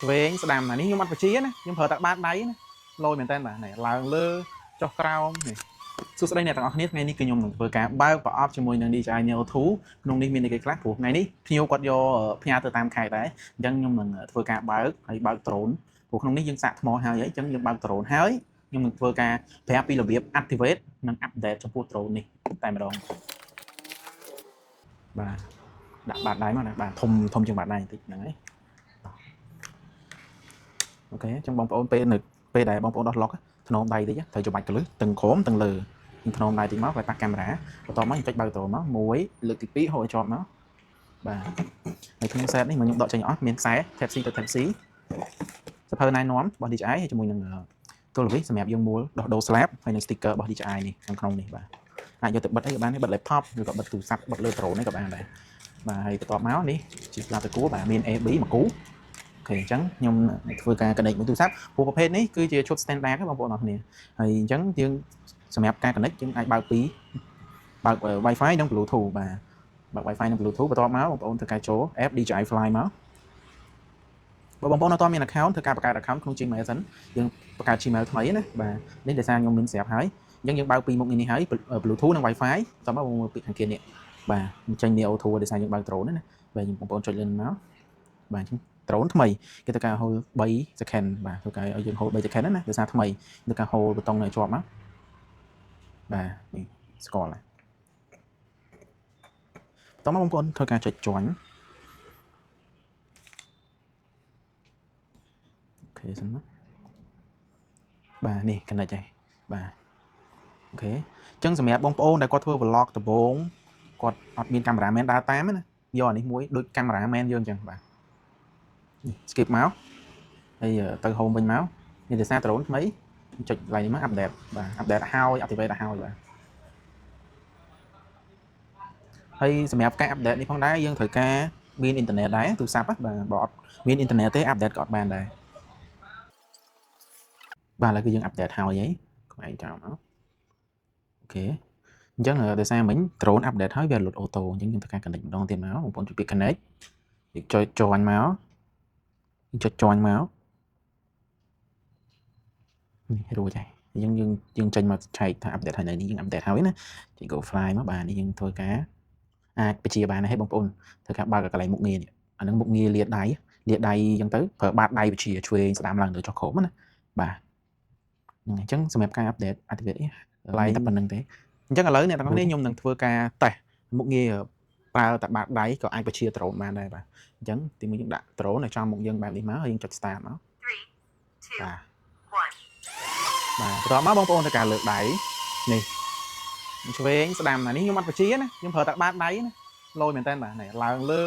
ឆ្វេងស្ដាំអានេះខ្ញុំអត់បញ្ជាណាខ្ញុំប្រើតែបាតដៃណាលយមែនតើបាទនេះឡើងលើចុះក្រោមនេះសួស្តីអ្នកទាំងអស់គ្នាថ្ងៃនេះគឺខ្ញុំនឹងធ្វើការបើកប្រអប់ជាមួយនឹង DJI Neo 2ក្នុងនេះមានអីគេខ្លះព្រោះថ្ងៃនេះភ្ញៀវគាត់យកផ្ញើទៅតាមខេត្តដែរអញ្ចឹងខ្ញុំនឹងធ្វើការបើកហើយបើក drone ព្រោះក្នុងនេះយើងសាកថ្មហើយអញ្ចឹងយើងបើក drone ហើយខ្ញុំនឹងធ្វើការប្រាប់ពីរបៀប activate និង update ចំពោះ drone នេះតែម្ដងបាទដាក់បាតដៃមកណាបាទធំធំជាងបាតដៃបន្តិចហ្នឹងហើយ OK អញ្ចឹងបងប្អូនពេលនៅពេលដែលបងប្អូនដោះឡុកធ្នមដៃតិចត្រូវច្បាច់កលឹះទាំងក្រោមទាំងលើនឹងធ្នមដៃតិចមកឲ្យប៉ះកាមេរ៉ាបន្ទាប់មកខ្ញុំចុចបើកដ្រូនមកមួយលើកទី2ហូរឲ្យជាប់មកបាទហើយក្នុង set នេះមកខ្ញុំដកចេញអស់មានខ្សែ Type C ទៅ Type C សភៅណែនាំរបស់ DJI ហើយជាមួយនឹងទូលវិសសម្រាប់យើងមួលដោះដូរស្លាបហើយនឹង sticker របស់ DJI នេះខាងក្នុងនេះបាទអាចយកទៅបិទអីក៏បានដែរបិទ laptop ឬក៏បិទទូរស័ព្ទបិទលើ drone នេះក៏បានដែរបាទហើយបន្ទាប់មកនេះជាស្លាបតកួរបាទមាន AB មួយគូ OK អញ្ចឹងខ្ញុំធ្វើការ connect មួយទូរស័ព្ទព្រោះប្រភេទនេះគឺជាឈុត standard បងប្អូនអរគ្នាហើយអញ្ចឹងយើងសម្រាប់ការ connect យើងអាចបើកពីរបើក Wi-Fi និង Bluetooth បាទបើក Wi-Fi និង Bluetooth បន្ទាប់មកបងប្អូនធ្វើការចូល app DJI Fly មកបើបងប្អូនអត់ទាន់មាន account ធ្វើការបង្កើត account ក្នុង Gmail សិនយើងបង្កើត Gmail ថ្មីណាបាទនេះដោយសារខ្ញុំមានស្រាប់ហើយអញ្ចឹងយើងបើកពីរមុខនេះហើយ Bluetooth និង Wi-Fi បន្ទាប់មកបងមើលពីខាងគេនេះបាទចេញ Neo 2ដោយសារយើងបើក drone ណាបាទបងប្អូនចុចលើមកបាទអញ្ចឹង drone ថ្មីគេធ្វើការ hold 3 second បាទធ្វើការឲ្យយើង hold 3 second ណាដោយសារថ្មីធ្វើការ hold ប៊ូតុងនៅជាប់មកបាទនេះស្គាល់ហើយតោះមកបងប្អូនធ្វើការចុច join OK សិនមកបាទនេះ connect ហើយបាទ OK អញ្ចឹងសម្រាប់បងប្អូនដែលគាត់ធ្វើ vlog ដំបូងគាត់អត់មានកាមេរ៉ាមែនដើរតាមណាយកអានេះមួយដូចកាមេរ៉ាមែនយើងអញ្ចឹងបាទនេះ skip មកហើយទៅ home វិញមកនេះដោយសារ drone ថ្មីចុចកន្លែងនេះមក update បាទ update ហើយ activate ហើយបាទហើយសម្រាប់ការ update នេះផងដែរយើងត្រូវការមានអ៊ីនធឺណិតដែរទូរស័ព្ទបាទបើអត់មានអ៊ីនធឺណិតទេ update ក៏អត់បានដែរបាទឥឡូវគឺយើង update ហើយហីក្លែងចោលមក OK អញ្ចឹងដោយសារមិញ drone update ហើយវាលោត auto អញ្ចឹងយើងត្រូវការ connect ម្ដងទៀតមកបងប្អូនចុចពាក្យ connect យើងចុច join មកយើងចុច join មកនេះរួចហើយអញ្ចឹងយើងយើងចេញមកឆែកថា update ហើយនៅនេះយើង update ហើយណាចុច go fly មកបាទនេះយើងធ្វើការអាចបញ្ជាបានហើយបងប្អូនធ្វើការបើកកន្លែងមុខងារនេះអានឹងមុខងារលាដៃលាដៃអញ្ចឹងទៅប្រើបាតដៃបញ្ជាឆ្វេងស្ដាំឡើងទៅចុះក្រោមណាបាទហ្នឹងអញ្ចឹងសម្រាប់ការ update activate នេះកន្លែងតែប៉ុណ្្នឹងទេអញ្ចឹងឥឡូវអ្នកទាំងអស់គ្នាខ្ញុំនឹងធ្វើការតេស្តមុខងារប្រើតែបាតដៃក៏អាចបញ្ជា drone បានដែរបាទអញ្ចឹងទីមួយយើងដាក់ drone នៅចំមុខយើងបែបនេះមកហើយយើងចុច start មក Three, two, បាទ one. បាទបន្ទាប់មកបងប្អូនត្រូវការលើកដៃនេះឆ្វេងស្ដាំអានេះខ្ញុំអត់បញ្ជាណាខ្ញុំប្រើតែបាតដៃណាលយមែនតើបាទនេះឡើងលើ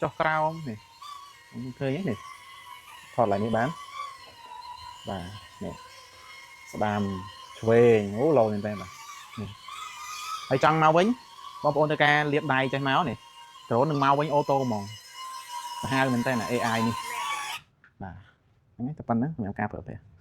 ចុះក្រោមនេះខ្ញុំឃើញទេនេះថតឡើងនេះបានបាទនេះស្ដាំឆ្វេងអូលយមែនតើបាទនេះហើយចង់មកវិញបងប្អូនត្រូវការលាបដៃចេះមកនេះដ្រូននឹងមកវិញ auto ហ្មងសាហាវមែនតើ AI នេះបាទហ្នឹងតែប៉ុណ្្នឹងសម្រាប់ការប្រើប្រាស់។